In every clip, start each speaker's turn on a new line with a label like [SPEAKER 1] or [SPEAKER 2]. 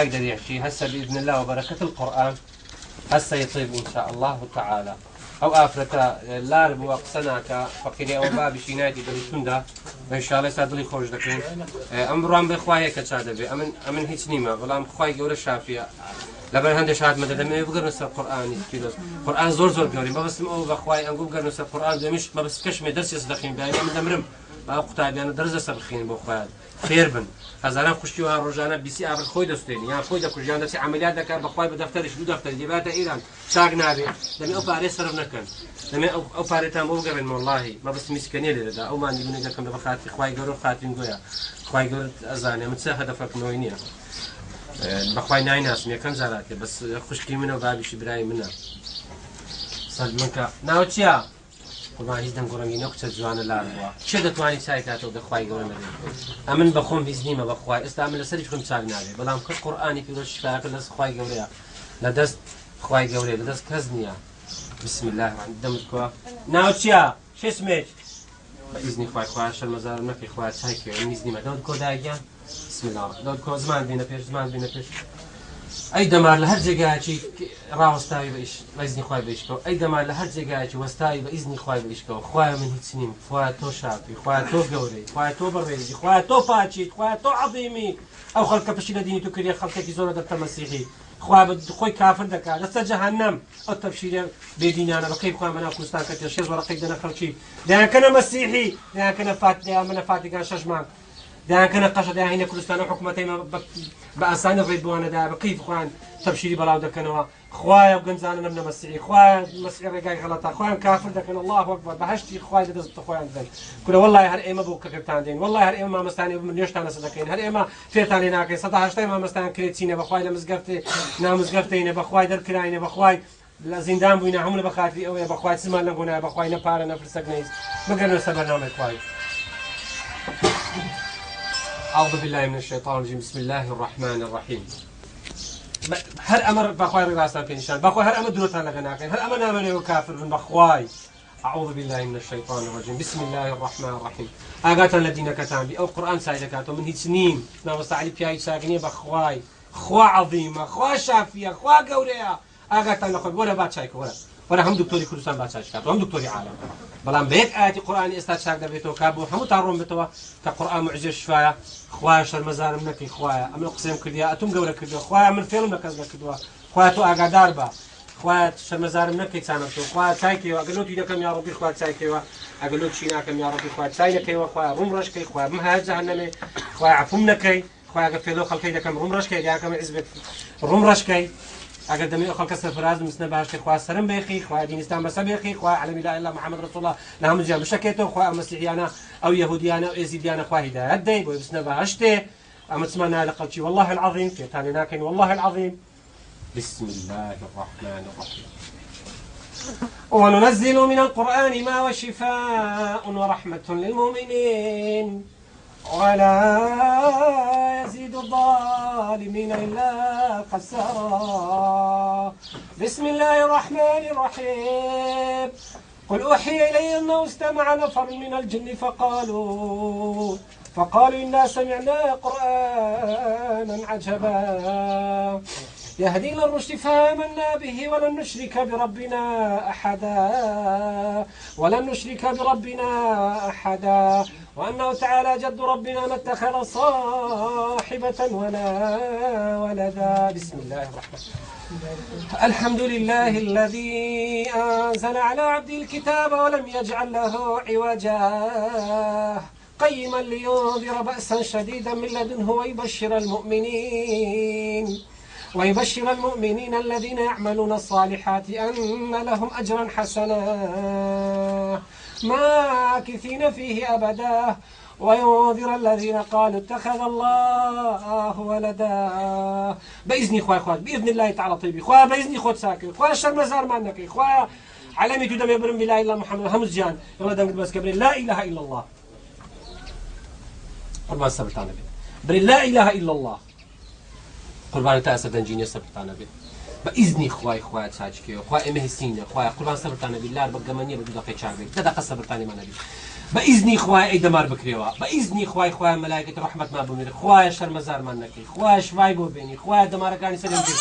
[SPEAKER 1] يقدر يحكي هسه بإذن الله وبركة القرآن هسه يطيب إن شاء الله تعالى. أو آفرتا لارب وقسناك فقيري أو بابي شينادي بلتوندا إن شاء الله سادلي خرج دكين أمران بخوايا كتشادة بي أمن هيك نيمة غلام خواي جورا شافية لبن هندش هاد مدد ما يبقر نص القرآن كيلوز قرآن زور زور جوري ما بس أو بخواي أنقول بقر نص القرآن ده مش ما بس كش مدرس يصدقين بيعني من دمرم ما قطع بيان درزة سبخين بخواي خير بن هزاران خوشتیوها ڕۆژانە بیسی ئابر خۆی دەستێنی یان خۆی دەکوژیان دەچی عملیات دەکات بەخوای بە دەفتەریش دوو دەفتەری دەباتە ئێران چاک نابێ دەمێ ئەو پارەی سەرف نەکەن دەمێ ئەو پارەتان بۆ بگەڕێن وەڵڵاهی مەبەست میسکەنیە لێرەدا ئەو ماندی منێ دەکەم لە بەخاتری خوای گەورە و خاترین گۆیا خوای گەورە ئەزانێ من چه هەدەفەکەمەوەی نییە بەخوای نایناسم یەکەم جاراتێ بەس خوشکی منە و بابیشی برای منە سەلمنکە ناو چییە؟ قوربان هیچ دەنگ و ڕەنگی نەکوچە جوانە لار بووە کێ دەتوانێت چای کاتەوە بە خوای گەورە نەبێت ئەمن بە خۆم هیچ نیمە بەخوای ئێستا من لەسەریش خۆم چاک نابێ بەڵام کەس قورئانی پیرۆز شفاکە لەدەست خوای گەورەیە لەدەست خوای گەورەیە لەدەست کەس نییە. بسم الله الرحمن دەمت کووە ناو چییە؟ چ اسمێک؟ بە ئیزنی خوای خوای شەرمەزارم نەکەی خوای چای کێ من هیچ نیمە دەمت کۆ دایگیان بسم الله دەمت کۆ زمان بینە پێش زمان بینە پێش ئەی دەمار لە هەر جێگایەکی ڕاوەستاوی بە ئیزنی خوای بە ئیشکەوە ئەی دەمار لە هەر جێگایەکی وەستاوی بە ئیزنی خوای بە ئیشکەوە خوایە من هیچ نیم خوایە تۆ شافی خوایە تۆ گەورەی خوایە تۆ بەڕێزی خوایە تۆ پاچیت خوایە تۆ عەظیمی ئەو خەڵکە پشتی لە دینی تۆ کردیە خەڵکێکی زۆرە دەبتە مەسیحی خوایە خۆی کافر دەکات دەستە جەهەنەم ئەو تەبشیرە بێدینانە بە کەیف خۆیان بەناو کوردستان کەتێ شێست وەرەقێک دەنە خەڵکی دەیانکەنە مەسیحی دەیانکەنە دەیانمەنە فاتیکان شەش مانگ دەیانکەنە قەشە دەیانهینە کوردستان و حکوومەتەی بە ئاسانی ڕێت بوانەدا بە کەیف خۆیان تەبشیری بەڵاو دەکەنەوە خوایە و گەنجانە نەبنە مەسیحی خوایە مەسیحی ڕێگای غەڵەتە خۆیان کافر دەکەن الله ئەکبەر بەهەشتی خوای لە دەست خۆیان بدەن کورە وەڵڵاهی هەر ئێمە بۆ کەکەتان دێن وەڵڵاهی هەر ئێمە مامۆستانی نوێژتان لەسەر دەکەین هەر ئێمە فێرتان لێ ناکەین 180 مامۆستایان کرێ چینە بەخوای لە مزگەفتێ نامزگەفتەینە بەخوای دەرکراینە بەخوای لە زیندان بووینە هەموو لە بەخاتری ئەوەیە بەخوای چمان لەنگۆنایە بەخوای نە پارە نە فرسەک نەهیچ بگەرنەوە سەر بەرنامەی خوای. أعوذ بالله من الشيطان الرجيم بسم الله الرحمن الرحيم. هر أمر بخواي راستان بينشان بخواي هر أمر دروتان لغناكين هر أمر نامني وكافر بن بخواي. أعوذ بالله من الشيطان الرجيم بسم الله الرحمن الرحيم. آقاتان لدينا كتان أو قرآن سايدكاتو من هيج سنين ناوستا علي بياي ساقنية بخواي خوا عظيمة خوا شافية خوا قورية آقاتان لخوي ولا باتشايك ولا هم دكتوري كردستان باتشايك هم دكتوري عالم بەڵام بە یەک ئاەتی قورئانی ئێستا چاک دەبێتەوە کا بۆ هەموو تا ڕۆم بێتەوە کە قورئان معجزە شفایە خوایە شەرمەزارم نەکەی خوایە ئەمن قسەم کردیە ئەتوم گەورە کردووە خوایە من فێڵم لە کەس نەکردووە خوایە تۆ ئاگادار بە خوایە شەرمەزارم نەکەی چانم تۆ خوایە چای کەیوە ئەگەر لۆتی دەکەم یا ڕەبی خوایە چای کەیوە ئەگەر لۆ چی ناکەم یا ڕەبی خوایە چای نەکەیوە خوایە ڕوم ڕەشکەی خوایە بمهایە جەهەنەمێ خوایە عەفوم نەکەی خوایە ئەگەر فێڵ خەڵکەی دەکەم ڕوم ڕەشکەی یاکەم عیزبێت ڕوم ڕەشکەی اگر دەمێ ئەو خەڵکە سەرفراز بمسنە باشتر خوا سەرم بێخی خوا دینستان بەسە بێخی خوا عەلەمی لا ئیلا محەممەد ڕەسوڵ الله لە هەموو جیان بشەکێتەوە خوا ئەو مەسیحیانە ئەو یەهودیانە ئەو ئێزیدیانە خوا هیدایەت دەی بۆی بچنە بەهەشتێ ئەمە چمان نایە لە خەڵکی والله العظیم فێتان لێ ناکەین والله العظیم. بسم الله الرحمن الرحيم. وننزل من القرآن ما هو شفاء ورحمة للمؤمنين ولا يزيد الظالمين إلا خسارا. بسم الله الرحمن الرحيم. قل أوحي إلي أنه استمع نفر من الجن فقالوا إنا سمعنا قرآنا عجبا يهدي إلى الرشد فآمنا به ولن نشرك بربنا أحدا ولن نشرك بربنا أحدا وأنه تعالى جد ربنا ما اتخذ صاحبة ولا ولدا. بسم الله الرحمن الرحيم. الحمد لله الذي أنزل على عبده الكتاب ولم يجعل له عوجا قيما لينذر بأسا شديدا من لدنه ويبشر المؤمنين الذين يعملون الصالحات أن لهم أجرا حسنا ماكثين فيه أبدا وينذر الذين قالوا اتخذ الله ولدا. بإذن خوای خواد بإذن الله تعالى طيبي خوای بإذن خود ساكن خوای شرمزار ما نكي خوای علامي تدم يبرم بلا إلا محمد همز جان يلا دم بس كبر لا إله إلا الله قربان سبتانه بر لا إله إلا الله قربان تا سدنجيني سبتانه بي بإذن خوای خوای چاچکي خوای امهسینه خوای قربان سبتانه بي لار بقمنيه بدو دقيقه چاک بي دقيقه سبتانه ما نبي. بە ئیزنی خوای ئەی دەمار بکرێەوە، بە ئیزنی خوای خوای مەلایکەتی ڕەحمەتمان بمێنێ، خوایە شەرمەزارمان نەکەی، خوایە شفای بۆ بێنی، خوایە دەمارەکانی سەرم بێ.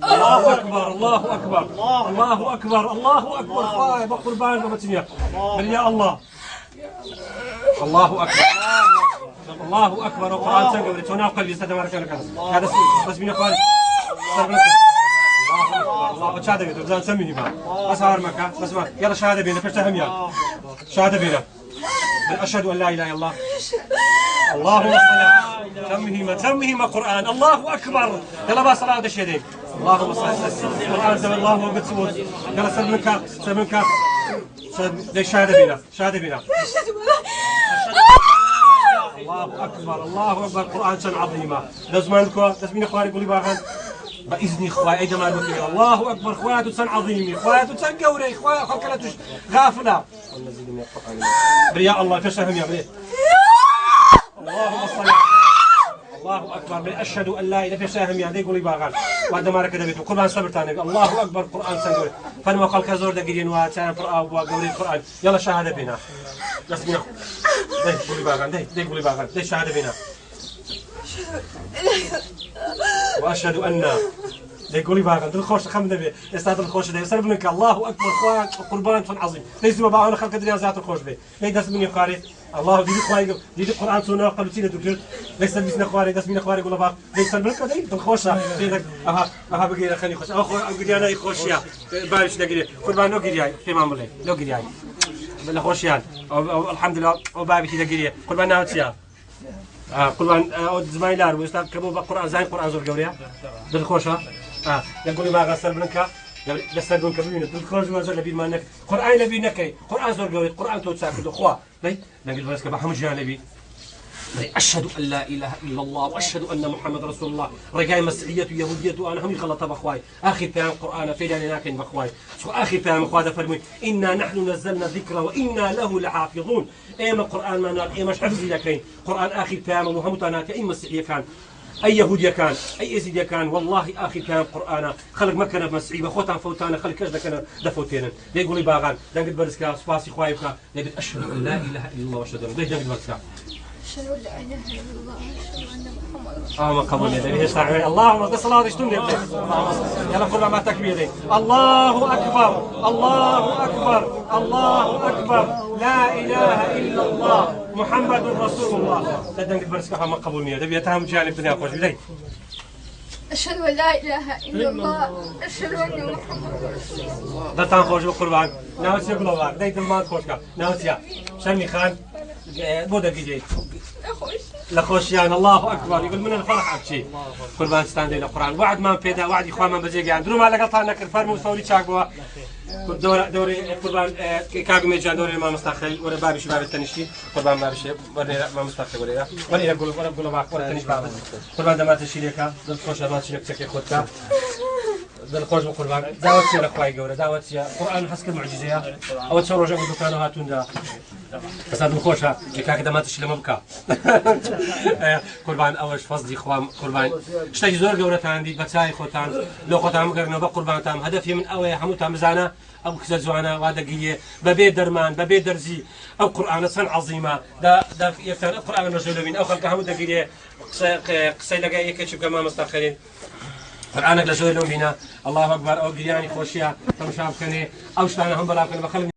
[SPEAKER 1] الله أكبر الله أكبر الله أكبر الله أكبر. خوایە بە قوربان بە بچنیە يا الله. الله أكبر الله أكبر. القرآن تنقل تنا قلبي استدمارك هذا بس بينا خواري الله شهادة بينا بزان سميني ما بس هار مكة بس ما يلا شهادة بينا فش تهم يا شهادة بينا. أشهد أن لا إله إلا الله. اللهم صل تمهما تمهما قرآن. الله أكبر. يلا بس صلاة الشهادين. اللهم صل قرآن سم الله وقت سموت. يلا سلمك سلمك سلم شهادة بينا شهادة بينا. الله أكبر الله أكبر. قرآن شان عظيمة. لازم لازم إخواني قولي باغان بإذن إخواني أي جمال بكير. الله أكبر. خواتو سن عظيمي، خواتو سن قوري، خواتو خلكلاتوش غافلة. بريا الله فشهم يا بري. اللهم صل الله أكبر. من أشهد أن لا إله فشهم يا دي قولي باغان. وهذا ما ركض بيته قرآن صبر تاني. الله أكبر. قرآن سن قوري. فنما قال كزور دقيقين واتان فرآ وقوري القرآن. يلا شهادة بينا. لازم دي قولي باغان دي دي قولي باغان دي شهادة بينا. واشهد ان دي قولي باغان دل خوش خم دبي استاذ الخوش دي سر بنك. الله اكبر. خوان قربان عظيم ليس ما باغان خلق دريا ذات الخوش بي لي دس مني قاري. الله دي خواري دي قران سونا قلتي دكتور ليس بيسنا خواري دس مني خواري قول باغ ليس بنك دي دل خوش دي اها اها بقي خلي خوش او خو انا خوش يا باش دقري قربان لو قرياي تمام لي لو قرياي لخوشيان الحمد لله وبابي دقري قربان ناوتيا قرآن زماني لار ويستا كبو بقرآن زين قرآن زور قوريا دل خوشة يقولي ما غسل بنكا لسر بنكا بينا دل خوش ما زور لبي ما نك قرآن لبي نكي قرآن زور قوري قرآن تو تساكد خوا لي نقول بس كبا هم جان لبي أشهد أن لا إله إلا الله وأشهد أن محمد رسول الله. رجاي مسيحية ويهودية وأنا هم يغلط بخواي آخر بيان قرآن في داني ناكن بخواي شو آخر بيان خوا فرمي إنا نحن نزلنا الذكر وإنا له لحافظون. إما قرآن ما نال إما حفظ لكين قرآن آخر بيان وهم تنات أي مسيحية كان أي يهودية كان أي يزيدية كان والله آخر بيان قرآن خلق مكان مسيحي بخوتان فوتان خلق كذا كان دفوتين ليه يقولي باغان دنقل برسكا سباسي خوايبك ليه أشهد أن لا إله إلا الله وأشهد أن ليه دنقل برسكا
[SPEAKER 2] أشهد أن لا إله إلا الله وأشهد أن محمدا رسول الله.
[SPEAKER 1] اللهم قبول يدي اللهم صل على سيدنا يلا قول مع تكبير. الله أكبر الله أكبر الله أكبر لا إله إلا الله محمد رسول الله. تدنك برسك ما قبول نية دبي تهم جانب دنيا خوش بدي.
[SPEAKER 2] أشهد أن لا إله إلا الله أشهد أن محمدا رسول الله.
[SPEAKER 1] دتان خوش بقربان ناوسي قلوبك ديت المال خوشك ناوسيا شرمي خان بودا بيجي لخوشيان. الله اكبر. يقول من الفرح ابكي قربان ستاندي القران وعد ما بيدا وعد اخوان ما بزيق يعني درو ما لقطها نكر فرمو ثوري تشاقوا دور دوري قربان كاغمي جان دوري ما مستخل ولا بابي شباب التنشتي قربان ما بشي ولا ما مستخل ولا ولا يقول ولا قول ما ولا تنش باب قربان دمات الشريكه دل خوش ما تشرك تكي خدك دل خوش بقربان دعوت سير اخوي قوله دعوت سير قران حسك المعجزه او تشرو جاب دكانو هاتون بس هذا خوشة كاك دمات الشلة مبكى قربان أوش فضلي خوام قربان شتاج زور قورتان عندي بتاعي خوتان لو خوتان مقرنا بقربان تام هدفي من أوي حموتام زانا أو كذا زوانا وهذا قية ببي درمان ببي درزي أو قرآن صن عظيمة دا دا يفتح القرآن رجل من أو خلق حمود قية قصي لقى يكشف كما مستخرين قرآنك لجول لهم بنا الله أكبر أو قرياني خوشيا تمشى بكني أو شتانا هم بلا بكني بخلني.